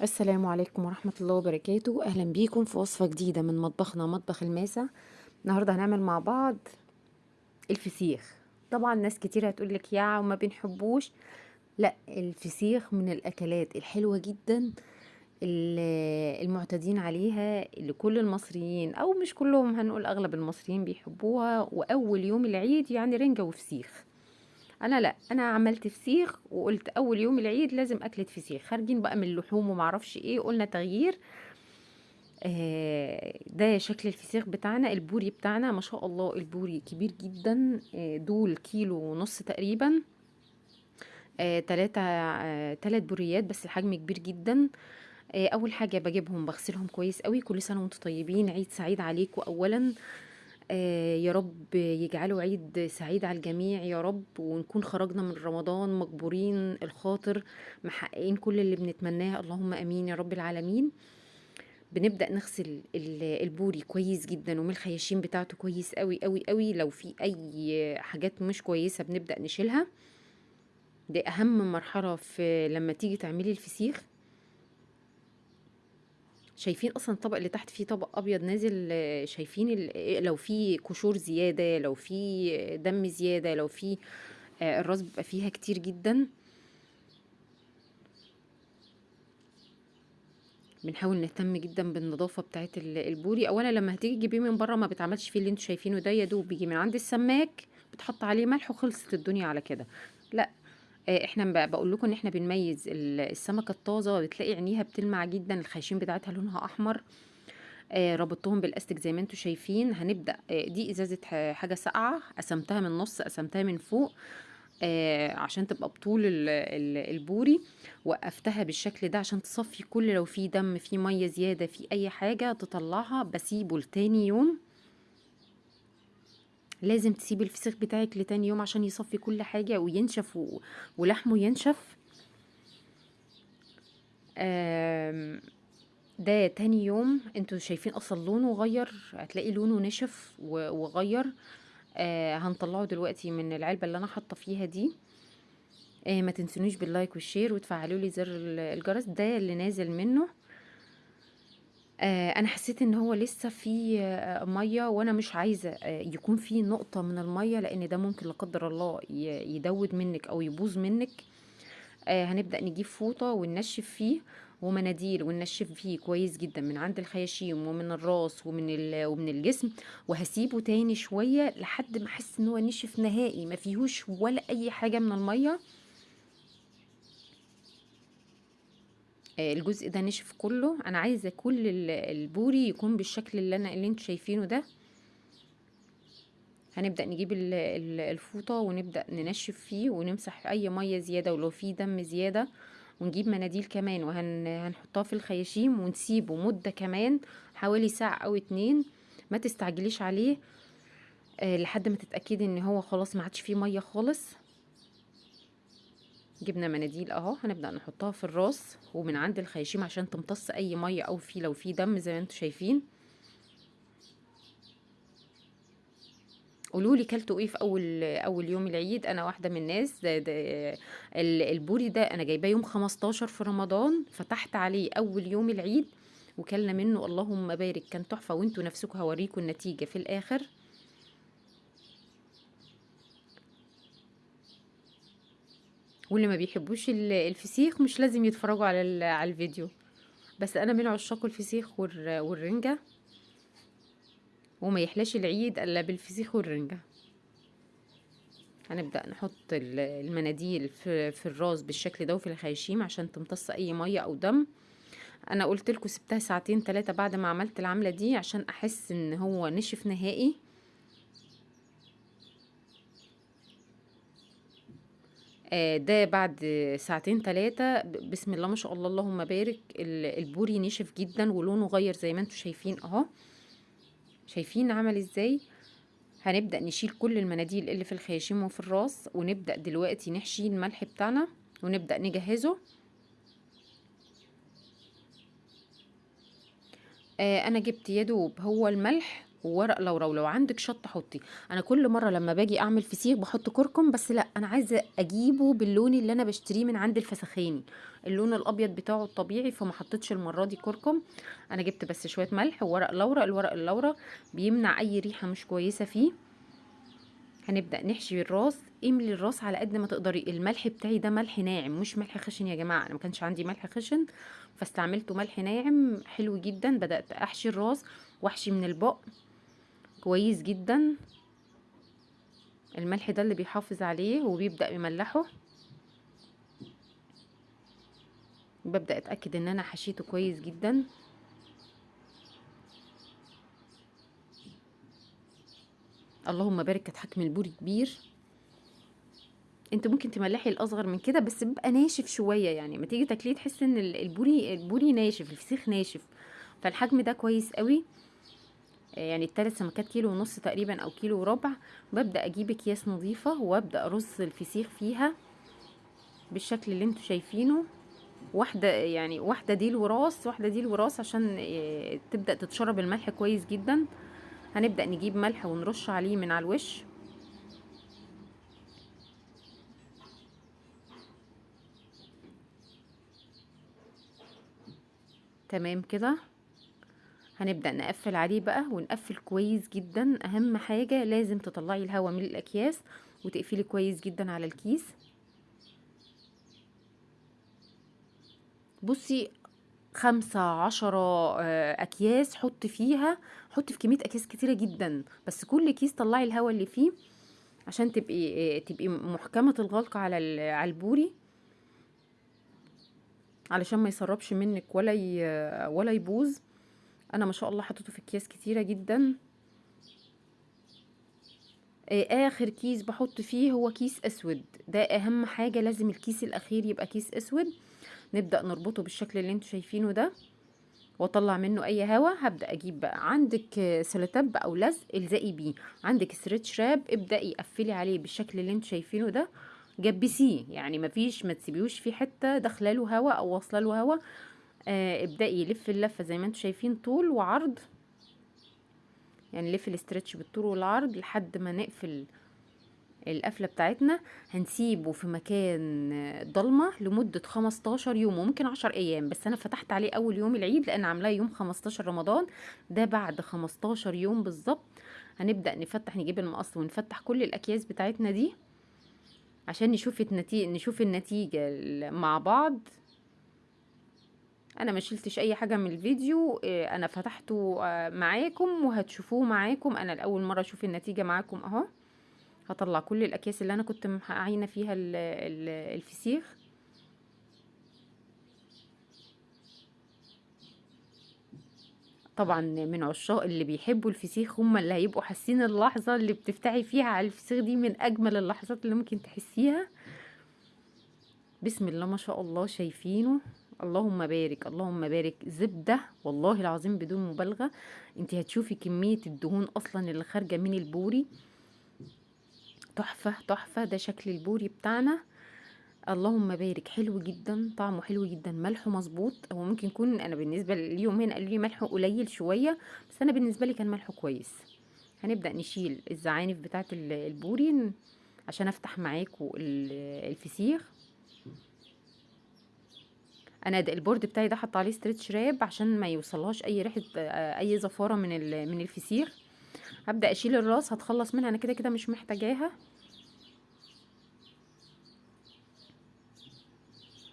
السلام عليكم ورحمة الله وبركاته. أهلا بيكم في وصفة جديدة من مطبخنا مطبخ الماسة. النهاردة هنعمل مع بعض الفسيخ. طبعا ناس كتير هتقولك يا وما بنحبوش. لا، الفسيخ من الأكلات الحلوة جدا اللي المعتادين عليها لكل المصريين، أو مش كلهم، هنقول أغلب المصريين بيحبوها. وأول يوم العيد يعني رنجة وفسيخ. انا لا، انا عملت فسيخ وقلت اول يوم العيد لازم اكلة فسيخ. خارجين بقى من اللحوم ومعرفش ايه، قلنا تغيير. ده شكل الفسيخ بتاعنا، البوري بتاعنا ما شاء الله، البوري كبير جدا. دول كيلو ونص تقريبا. 3 بوريات بس الحجم كبير جدا. اول حاجة بجيبهم بغسلهم كويس قوي. كل سنة وانتم طيبين، عيد سعيد عليكم اولا. يا رب يجعله عيد سعيد على الجميع يا رب، ونكون خرجنا من رمضان مجبورين الخاطر، محققين كل اللي بنتمناه، اللهم امين يا رب العالمين. بنبدأ نغسل البوري كويس جدا ومن الخياشيم بتاعته كويس قوي قوي قوي. لو في اي حاجات مش كويسة بنبدأ نشيلها. دي اهم مرحلة في لما تيجي تعملي الفسيخ. شايفين اصلا الطبق اللي تحت فيه طبق ابيض نازل، شايفين لو في قشور زيادة، لو في دم زيادة، لو في، الراس بيبقى فيها كتير جدا. بنحاول نهتم جدا بالنظافة بتاعت البوري. اولا لما هتيجي تجيبيه من بره ما بيتعملش فيه اللي انتوا شايفينه ده، يا دوب بيجي من عند السماك بتحط عليه ملح وخلصت الدنيا على كده. لا، احنا بقول لكم ان احنا بنميز السمكة الطازه، بتلاقي عينيها بتلمع جدا، الخياشيم بتاعتها لونها احمر. ربطتهم بالاستك زي ما انتوا شايفين. هنبدا، دي ازازة حاجة ساقعه، قسمتها من النص، قسمتها من فوق، عشان تبقى بطول البوري. وقفتها بالشكل ده عشان تصفي كل لو في دم، في مية زيادة، في اي حاجة تطلعها. بسيبه لتاني يوم، لازم تسيبي الفسيخ بتاعك لتاني يوم عشان يصفي كل حاجة وينشف ولحمه ينشف. ده تاني يوم، انتوا شايفين اصلا لونه غير، هتلاقي لونه نشف وغير. هنطلعه دلوقتي من العلبة اللي انا حاطة فيها دي. ما تنسونيش بال like وال share وتفعلوا لي زر الجرس، ده اللي نازل منه. انا حسيت ان هو لسه في مية، وانا مش عايزه يكون في نقطة من المية، لان ده ممكن لا قدر الله يدود منك او يبوظ منك. هنبدا نجيب فوطه وننشف فيه، ومناديل وننشف فيه كويس جدا من عند الخياشيم ومن الراس ومن الجسم. وهسيبه تاني شوية لحد ما احس ان هو نشف نهائي، ما فيهوش ولا اي حاجة من المية. الجزء ده نشف كله. انا عايزه كل البوري يكون بالشكل اللي انتوا شايفينه ده. هنبدا نجيب الفوطه ونبدا ننشف فيه ونمسح اي مية زيادة ولو فيه دم زيادة، ونجيب مناديل كمان وهنحطها في الخياشيم ونسيبه مده كمان حوالي ساعة او 2. ما تستعجليش عليه، لحد ما تتاكدي ان هو خلاص ما عادش فيه مية خالص. جبنا مناديل اهو، هنبدا نحطها في الراس ومن عند الخياشيم عشان تمتص اي مية او لو في دم زي ما انتم شايفين. قولوا لي كلتوا ايه في اول يوم العيد؟ انا واحدة من الناس، البوري ده انا جايباه يوم 15 في رمضان، فتحت عليه اول يوم العيد وكلنا منه، اللهم بارك، كان تحفة. وانتوا نفسكم هوريكم النتيجة في الاخر. واللي ما بيحبوش الفسيخ مش لازم يتفرجوا على الفيديو، بس انا من عشاق الفسيخ والرنجه، وما يحلاش العيد الا بالفسيخ والرنجه. هنبدأ نحط المناديل في الراس بالشكل ده وفي الخياشيم عشان تمتص اي مية او دم. انا قلت لكم سبتها ساعتين 3 بعد ما عملت العملة دي عشان احس ان هو نشف نهائي. ده بعد ساعتين 3، بسم الله ما شاء الله اللهم بارك، البوري نشف جدا ولونه غير زي ما انتم شايفين اهو. شايفين عمل ازاي؟ هنبدأ نشيل كل المناديل اللي في الخياشيم وفي الراس، ونبدأ دلوقتي نحشي الملح بتاعنا ونبدأ نجهزه. انا جبت يا دوب هو الملح وورق لورا، ولو عندك شطة حطي. انا كل مرة لما باجي اعمل فسيخ بحط كركم، بس لا انا عايزة اجيبه باللون اللي انا بشتريه من عند الفسخاني، اللون الابيض بتاعه الطبيعي، فما حطيتش المرة دي كركم. انا جبت بس شوية ملح وورق لورا. الورق اللورا بيمنع اي ريحة مش كويسة فيه. هنبدأ نحشي الراس. املي الراس على قد ما تقدري. الملح بتاعي ده ملح ناعم مش ملح خشن يا جماعة، انا ما كانش عندي ملح خشن فاستعملته ملح ناعم حلو جدا. بدأت احشي الراس واحشي من البق كويس جدا. الملح ده اللي بيحافظ عليه وبيبدأ يملحه. ببدأ اتأكد ان انا حشيته كويس جدا. اللهم بارك، كانت حجم البوري كبير. انت ممكن تملحي الاصغر من كده بس بيبقى ناشف شوية، يعني ما تيجي تاكليه تحس ان البوري ناشف، الفسيخ ناشف. فالحجم ده كويس قوي، يعني التلات سمكات كيلو ونص تقريبا او كيلو وربع. ببدا اجيب اكياس نظيفة وابدا ارص الفسيخ فيها بالشكل اللي انتوا شايفينه، واحدة يعني واحدة ديل وراس، واحدة ديل وراس، عشان تبدا تتشرب الملح كويس جدا. هنبدا نجيب ملح ونرش عليه من على الوش. تمام كده. هنبدأ نقفل عليه بقى، ونقفل كويس جدا. اهم حاجة لازم تطلعي الهواء من الاكياس وتقفلي كويس جدا على الكيس. بصي 15 اكياس حطي فيها، حطي في كمية اكياس كتيرة جدا، بس كل كيس طلعي الهواء اللي فيه عشان تبقي محكمة الغلق على البوري، علشان ما يسربش منك ولا يبوظ. انا ما شاء الله حطيته في اكياس كتيرة جدا. اخر كيس بحط فيه هو كيس اسود، ده اهم حاجة، لازم الكيس الاخير يبقى كيس اسود. نبدأ نربطه بالشكل اللي انتوا شايفينه ده، واطلع منه اي هوا. هبدأ اجيب بقى، عندك سلوتاب او لزق الزقي بيه، عندك stretch wrap ابدأي قفلي عليه بالشكل اللي انتوا شايفينه ده، جبسيه، يعني ما تسيبيهوش في حتة داخله له هوا او واصله له هوا. ابدأي لف اللفة زي ما انتوا شايفين طول وعرض، يعني لف ال stretch بالطول والعرض لحد ما نقفل القفلة بتاعتنا. هنسيبه في مكان ضلمة لمدة 15 يوم وممكن 10 ايام، بس انا فتحت عليه اول يوم العيد لان عاملاه يوم 15 رمضان، ده بعد 15 يوم بالظبط هنبدأ نفتح، نجيب المقص ونفتح كل الاكياس بتاعتنا دي عشان نشوف النتيجة مع بعض. انا ما شلتش اي حاجة من الفيديو، انا فتحته، معاكم وهتشوفوه معاكم. انا الاول مرة اشوف النتيجة معاكم اهو. هطلع كل الاكياس اللي انا كنت عاينة فيها الفسيخ. طبعا من عشاق اللي بيحبوا الفسيخ هم اللي هيبقوا حاسين اللحظة اللي بتفتحي فيها على الفسيخ دي من اجمل اللحظات اللي ممكن تحسيها. بسم الله ما شاء الله، شايفينه؟ اللهم بارك اللهم بارك. زبدة والله العظيم بدون مبالغة، انت هتشوفي كمية الدهون اصلا اللي خارجة من البوري، تحفة تحفة. ده شكل البوري بتاعنا، اللهم بارك، حلو جدا، طعمه حلو جدا، ملحة مظبوط. هو ممكن يكون انا بالنسبة ليهم هنا قالوا لي ملحة قليل شوية، بس انا بالنسبة لي كان ملحة كويس. هنبدأ نشيل الزعانف بتاعت البوري عشان افتح معاكم الفسيخ. انا ده ال board بتاعي ده حط عليه stretch wrap عشان ما يوصلهاش اي ريحه، اي زفاره من الفسيخ. هبدا اشيل الراس، هتخلص منها، انا كده كده مش محتاجاها.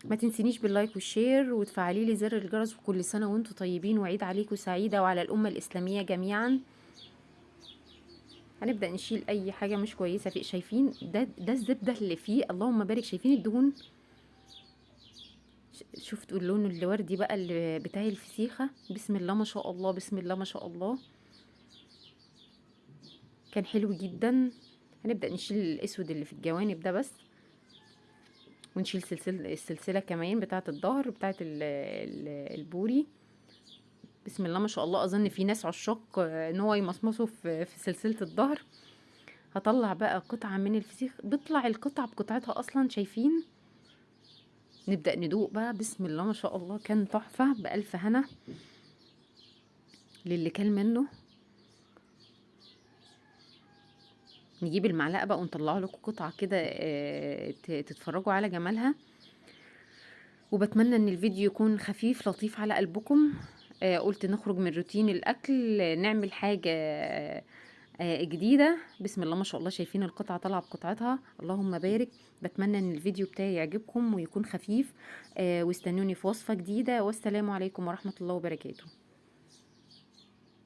ما تنسينيش بال like وال share وتفعلي لي زر الجرس، وكل سنة وانتم طيبين وعيد عليكم سعيدة وعلى الامة الاسلامية جميعا. هنبدا نشيل اي حاجة مش كويسة فيه. شايفين ده الزبدة اللي فيه، اللهم بارك، شايفين الدهون؟ شفتوا اللون الوردي بقى اللي بتاع الفسيخه؟ بسم الله ما شاء الله، بسم الله ما شاء الله، كان حلو جدا. هنبدا نشيل الاسود اللي في الجوانب ده بس، ونشيل السلسلة كمان بتاعه الظهر بتاعه البوري. بسم الله ما شاء الله، اظن في ناس عشاق ان هو يمصمصوا في سلسلة الظهر. هطلع بقى قطعه من الفسيخ، بيطلع القطعة بقطعتها اصلا، شايفين؟ نبدأ ندوق بقى. بسم الله ما شاء الله، كان تحفة، بألف هنا للي كان منه. نجيب المعلقة بقى ونطلع لكم قطعة كده تتفرجوا على جمالها. وباتمنى إن الفيديو يكون خفيف لطيف على قلبكم. قُلت نخرج من روتين الأكل، نعمل حاجة جديدة. بسم الله ما شاء الله، شايفين القطعة طالعة بقطعتها، اللهم بارك. باتمنى إن الفيديو بتاعي يعجبكم ويكون خفيف، واستنوني في وصفة جديدة، والسلام عليكم ورحمة الله وبركاته.